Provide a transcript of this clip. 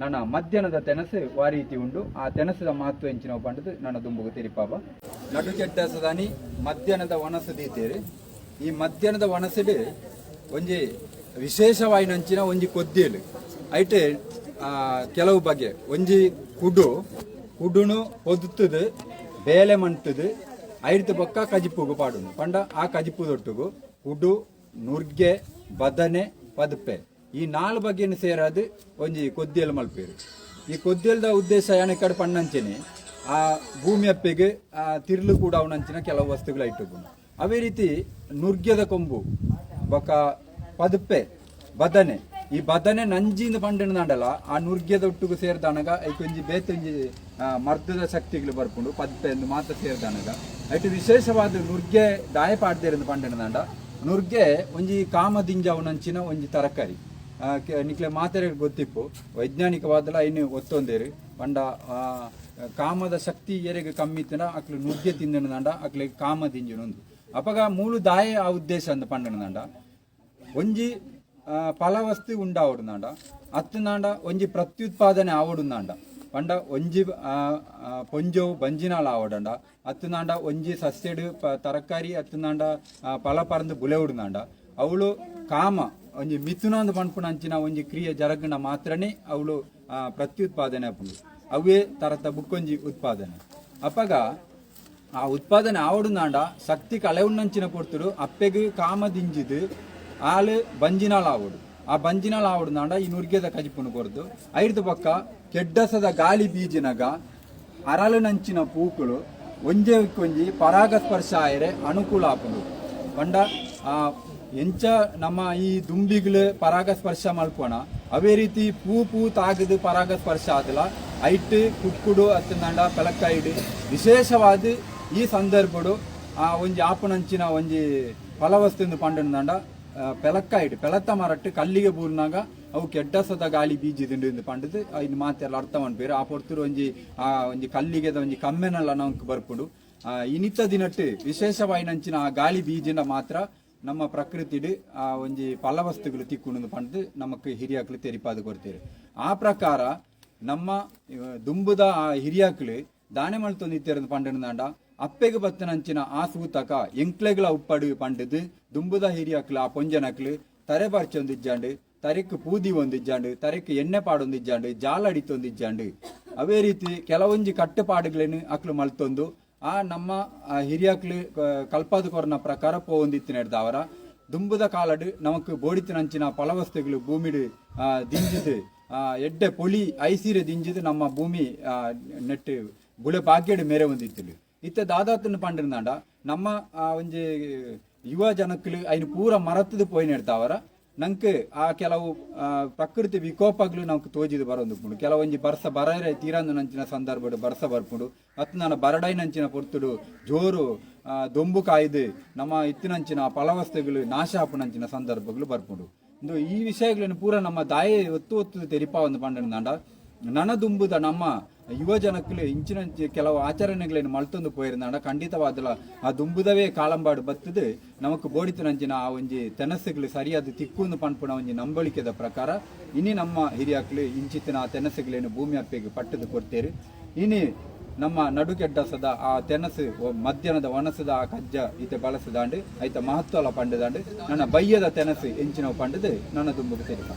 ನನ ಮಧ್ಯಾಹ್ನದ ತೆನಸು ವಾ ರೀತಿ ಉಂಡು, ಆ ತೆನಸದ ಮಹತ್ವ ಎಂಚಿನವು ಪಂಡದು ನನ್ನ ದುಂಬುಗು ತೆರಿಪಾವ. ನಡು ಕೆಡ್ಡಸದಾನಿ ಮಧ್ಯಾಹ್ನದ ಒಣಸು ದೀತೇರು. ಈ ಮಧ್ಯಾಹ್ನದ ಒಣಸುಡು ಒಂಜಿ ವಿಶೇಷವಾಯಿನಂಚಿನ ಒಂಜಿ ಕೊದ್ದಿಲು. ಐಟ್ ಕೆಲವು ಬಗೆ, ಒಂಜಿ ಕುಡು, ಕುಡುನು ಪೊದುತ್ತದು ಬೇಲೆ ಮಂತುದು ಐರ್ತ ಬೊಕ್ಕ ಕಜಿಪುಗು ಪಾಡುನು. ಪಂಡ ಆ ಕಜಿಪು ದೊಟ್ಟುಗು ಕುಡು, ನುರ್ಗೆ, ಬದನೆ, ಪದುಪೆ ಈ ನಾಲ್ ಬಗೆಯನ್ನು ಸೇರಾದು ಒಂಜಿ ಕೊದ್ದಿಯಲ್ ಮಲ್ಪೇರು. ಈ ಕೊದ್ದಿಯಲ್ದ ಉದ್ದೇಶ ಯಾನ್ ಕಡೆ ಪಣ್ಣಂಚೆನೆ ಆ ಭೂಮಿ ಅಪ್ಪೆಗೆ ಆ ತಿರ್ಲು ಕೂಡ ಅವನಂಚಿನ ಕೆಲವು ವಸ್ತುಗಳ ಇಟ್ಟುಕೊಂಡು. ಅವೇ ರೀತಿ ನುರ್ಗೆದ ಕೊಂಬು ಬೊಕ್ಕ ಪದುಪೆ, ಬದನೆ. ಈ ಬದನೆ ನಂಜಿಂದ ಪಂಡನದಾಂಡಲ ಆ ನುರ್ಗೆದ ಒಟ್ಟುಗು ಸೇರ್ದಾನಗ ಐಕೊಂಜಿ ಬೇತೊಂಜಿ ಮರ್ದದ ಶಕ್ತಿಗಳು ಬರ್ಪುಂಡು. ಪದ್ಪೆ ಎಂದು ಮಾತ್ರ ಸೇರ್ದಾನಗ ಐಟ್ ವಿಶೇಷವಾದ ನುರ್ಗೆ ದಾಯ ಪಾಡ್ದೇರಂದು ಪಂಡನದಾಂಡ, ನುರ್ಗೆ ಒಂಜಿ ಕಾಮದಿಂಜಾವುನಂಚಿನ ಒಂಜಿ ತರಕಾರಿ. ನಿಕ್ಲೆ ಮಾತೆರೆ ಗೊತ್ತಿಪ್ಪು, ವೈಜ್ಞಾನಿಕವಾದಲ ಐನು ಒತ್ತೊಂದೇರು. ಪಂಡ ಕಾಮದ ಶಕ್ತಿ ಎರೆಗ್ ಕಮ್ಮಿ ಇತ್ತಿನ ಅಕ್ಲು ನುರ್ಗೆ ತಿಂದನದಾಂಡ ಅಕ್ಲೆಗ್ ಕಾಮ ದಿಂಜುನೊಂದು. ಅಪಗ ಮೂಲು ದಾಯ ಆ ಉದ್ದೇಶ ಅಂದ್ ಪಂಡನದಾಂಡ, ಒಂಜಿ ಫಲವಸ್ತು ಉಂಡಾವಡುನಾಂಡ ಅತ್ತನಾಂಡ ಒಂಜಿ ಪ್ರತ್ಯುತ್ಪಾದನೆ ಆವಡುನಾಂಡ, ಪಂಡ ಒಂಜಿ ಆ, ಆ, ಪೊಂಜೋವು ಬಂಜಿನಾಳ ಆವಡಂಡ, ಅತ್ತನಾಂಡ ಒಂಜಿ ಸಸ್ಯಡ್ ತರಕಾರಿ ಅತ್ತನಾಂಡ ಫಲ ಪರಂದು ಬುಲೆವುಡುನಾಂಡ, ಅವಳು ಕಾಮ ಒಂಜಿ ಮಿಥುನಂದು ಪನ್ಪುನಂಚಿನ ಒಂಜಿ ಕ್ರಿಯೆ ಜರಗಣ ಮಾತ್ರನೇ ಅವಳು ಪ್ರತ್ಯುತ್ಪಾದನೆ ಆಪುಂಡು. ಅವೇ ತರತ ಬುಕ್ಕೊಂಜಿ ಉತ್ಪಾದನೆ. ಅಪಗ ಆ ಉತ್ಪಾದನೆ ಆವಡುನಾಂಡ ಶಕ್ತಿ ಕಳೆವುಣ್ಣಂಚಿನ ಪೊರ್ತುಡು ಅಪ್ಪೆಗ್ ಕಾಮ ದಿಂಜಿದು ಆಲು ಬಂಜಿನಾಳ ಆವಡು. ಆ ಬಂಜಿನಾಳ ಆವಡುನಾಂಡ ಈ ನುರ್ಗೆದ ಕಜಿಪುನು ಕೊರ್ದು, ಐರ್ದ ಬೊಕ್ಕ ಕೆಡ್ಡಸದ ಗಾಳಿ ಬೀಜಿನಗ ಅರಳುನಂಚಿನ ಪೂಕುಲು ಒಂಜೆ ಒಂಜಿ ಪರಾಗಸ್ಪರ್ಶ ಆಯರೆ ಅನುಕೂಲ ಆಪುಂಡು. ಪಂಡ ಎಂಚ ನಮ್ಮ ಈ ದುಂಬಿಗಳು ಪರಾಗಸ್ಪರ್ಶ ಮಲ್ಪೋಣ, ಅವೇ ರೀತಿ ಪೂ ಪೂ ತಾಗದು ಪರಾಗಸ್ಪರ್ಶ ಆದಲ ಐಟ್ ಕುಕ್ಕುಡು ಅತ್ತಂಡ ಪೆಲಕ್ಕಾಯಿಡು ವಿಶೇಷವಾದ ಈ ಸಂದರ್ಭಡು ಆ ಒಂಜಿ ಆಪುನಂಚಿನ ಒಂಜಿ ಫಲವಸ್ತು ಪಂಡನದಾಂಡ ಪೆಲಕ್ಕಾಯಿಡು ಪೆಲತ್ತ ಮರಟ್ಟು ಕಲ್ಲಿಗೆ ಬೂರ್ನಾಗ ಅವು ಕೆಡ್ಡಸದ ಗಾಳಿ ಬೀಜಿದುಂಡು ಇಂದು ಪಂಡದು ಐನ್ ಮಾತೆಲ್ಲ ಅರ್ಥ ಮನ್ಪೇರು. ಆ ಪೊರ್ತುಡು ಒಂಜಿ ಆ ಒಂಜಿ ಕಲ್ಲಿಗೆದ ಒಂಜಿ ಕಮ್ಮೆನಲ್ಲ ನಮಕ್ ಬರ್ಪುಂಡು. ಇನಿತ ದಿನಟ್ಟು ವಿಶೇಷವಾಯಿನಂಚಿನ ಆ ಗಾಳಿ ಬೀಜಿನ ಮಾತ್ರ ನಮ್ಮ ಪ್ರಕೃತಿಡ್ ಆ ಒಂಜಿ ಫಲವಸ್ತುಗಳು ತಿಕ್ಕುಂಡು ಪಂಡ್ದು ನಮಕ್ ಹಿರಿಯಾಕ್ಲು ತೆರಿಪಾದು ಕೊಡ್ತೇವೆ. ಆ ಪ್ರಕಾರ ನಮ್ಮ ದುಂಬುದ ಆ ಹಿರಿಯಾಕ್ಲು ದಾನೆ ಮಲ್ತೊಂದಿತ್ತೇರಂದು ಪಂಡನದಾಂಡ, ಅಪ್ಪೆಗ್ ಬತ್ತನಂಚಿನ ಆ ಸೂತಕ ಎಂಕ್ಲೆಗಳ ಉಪ್ಪಡು ಪಂಡದು ದುಂಬುದ ಹಿರಿಯಾಕ್ಲು ಆ ಪೊಂಜನಕ್ಲು ತರೆ ಬರ್ಚೊಂದಿಜ್ಜಾಂಡು, ತರೆಕ್ ಪೂದಿ ಒಂದಿಜ್ಜಾಂಡು, ತರೆಕ್ ಎಣ್ಣೆ ಪಾಡೊಂದಿಜ್ಜಾಂಡು, ಜಾಲ ಅಡಿತೊಂದಿಜ್ಜಾಂಡು. ಅವೇ ರೀತಿ ಕೆಲವೊಂಜಿ ಕಟ್ಟುಪಾಡುಗಳನ್ನು ಅಕ್ಲು ಮಲ್ತೊಂದು ಆ ನಮ್ಮ ಆ ಹಿರಿಯಾಕ್ಲು ಕಲ್ಪಾದ ಕೊರನ ಪ್ರಕಾರ ಪೋವೊಂದಿತ್ತಿನ. ದುಂಬುದ ಕಾಲಡ್ ನಮಕ್ ಬೋಡಿತಿನಂಚಿನ ಫಲವಸ್ತುಗಳು ಭೂಮಿಡ್ ದಿಂಜಿದು ಎಡ್ಡೆ ಪೊಳಿ ಐಸಿರೆ ದಿಂಜಿದು ನಮ್ಮ ಭೂಮಿ ನೆಟ್ ಬುಳೆ ಭಾಗ್ಯಡ್ ಮೇರೆ ಹೊಂದಿತ್ತು. ಇತ್ತೆ ದಾದಾತನ ಪಂಡಿರ್ನಾಂಡ ನಮ್ಮ ಒಂಜಿ ಯುವ ಜನಕ್ಲು ಐನು ಪೂರ ಮರತ್ತದು ಪೋಯಿನೆಡ್ತಾವರ ನಂಕ್ ಆ ಕೆಲವು ಪ್ರಕೃತಿ ವಿಕೋಪಗಳು ನಮ್ಗೆ ತೋಜಿದು ಬರೋದು. ಕೆಲವೊಂಜಿ ಬರ್ಸ ಬರರೆ ತೀರಂದು ನಂಚಿನ ಸಂದರ್ಭಡು ಬರ್ಸ ಬರ್ಪುಂಡು. ಅತ್ ನನ್ನ ಬರಡೈನಂಚಿನ ಪೊರ್ತುಡು ಜೋರು ದೊಂಬು ಕಾಯ್ದು ನಮ್ಮ ಇತ್ತಿನಂಚಿನ ಫಲವಸ್ತುಗಳು ನಾಶ ಆಪುನಂಚಿನ ಸಂದರ್ಭಗಳು ಬರ್ಪುಂಡು. ಇಂದು ಈ ವಿಷಯಗಳನ್ನು ಪೂರ ನಮ್ಮ ದಾಯ ಒತ್ತು ಒತ್ತು ತೆರಿಪಾ ಒಂದು ಪಂಡನಾಂಡ, ನನ ದುಂಬುದ ನಮ್ಮ ಯುವ ಜನಕ್ಕಲು ಇಂಚಿನ ಕೆಲವು ಆಚರಣೆಗಳನ್ನು ಮಲ್ತೊಂದು ಪೋಯಿರ್ನಾಂಡ ಖಂಡಿತವಾದಲ ಆ ದುಂಬುದವೇ ಕಾಲಂಬಾಡು ಬತ್ತದು ನಮಕ್ ಬೋಡಿತನಂಚಿನ ಆ ಒಂಜಿ ತೆನಸುಗಳು ಸರಿಯಾದ ತಿಕ್ಕುಂದು ಪನ್ಪುನ ಒಂಜಿ ನಂಬಳಿಕೆದ ಪ್ರಕಾರ ಇನಿ ನಮ್ಮ ಹಿರಿಯಾಕ್ಲು ಇಂಚಿತ್ತಿನ ಆ ತೆನಸುಗಳೇನು ಭೂಮಿ ಅಪ್ಪೆಗೆ ಪಟ್ಟದು ಕೊಡ್ತೇರು. ಇನಿ ನಮ್ಮ ನಡುಗೆಡ್ಡಸದ ಆ ತೆನಸು ಮಧ್ಯಾಹ್ನದ ಒಣಸದ ಆ ಕಜ್ಜ ಇತ್ತೆ ಬಳಸದಾಂಡು ಐತ ಮಹತ್ವಲ ಪಂಡದಾಂಡು. ನನ್ನ ಬಯ್ಯದ ತೆನಸು ಎಂಚಿನವು ಪಂಡದು ನನ್ನ ದುಂಬುಗೆ ತೆರಿಪ.